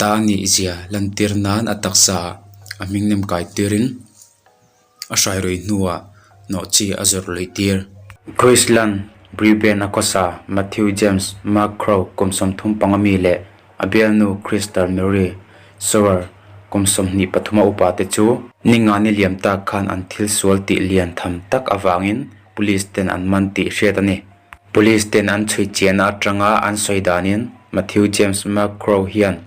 ta a nih zia lantir nan a taksa ah a hming nem kai tirin a hrai rui hnuah nawhchi a zawrh luih tir. Queensland Brisbane a khawsa Matthew James Mark Crowe kum 35 mi leh a bialnu Crystal Marie Sower kum 23 a upa te chu ninga ni liam tak khan an thil sual tih lian tham tak avangin police ten an man tih hriat a ni. Police ten an chhui chiahna atanga an sawi danin Matthew James Mark Crowe hian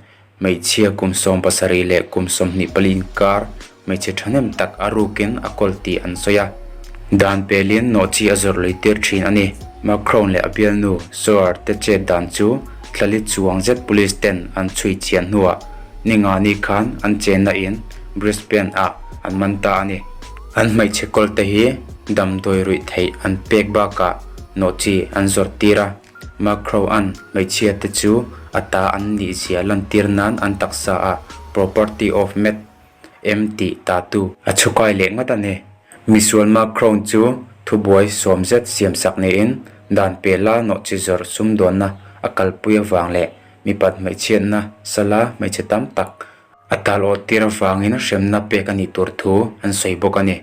Hmeichhia kum 17 leh kum 24 inkar hmeichhe thahnem tak a rukin a kawl tih an sawi a. Dan pelin nawhchi a zawrh lui tir thin a ni. Macron leh a bialnu Soar te chet dan chu thlali chuang zet police ten an chhui chian hnuah ninga ni khan an chenna in Brisbane ah an man ta a ni. An hmeichhe kawl te hi damdawi ruih theih an pek bakah nawhchi an zawrh tir a. Macron-a'n hmeichhia te chu a ta an nih zia lantir nan an taksa ah Property of Met em tih tatu a chhukai leh ngat a ni. Misual Macron chu thubuai sawm zet siamsak niin dan pela nawhchi zawrh sumdawnna a kalpui avang leh mipat hmeichhiatna sala hmeichhe tam tak a tal awh tir avangin hremna pek a nih tur thu an sawi bawk a ni.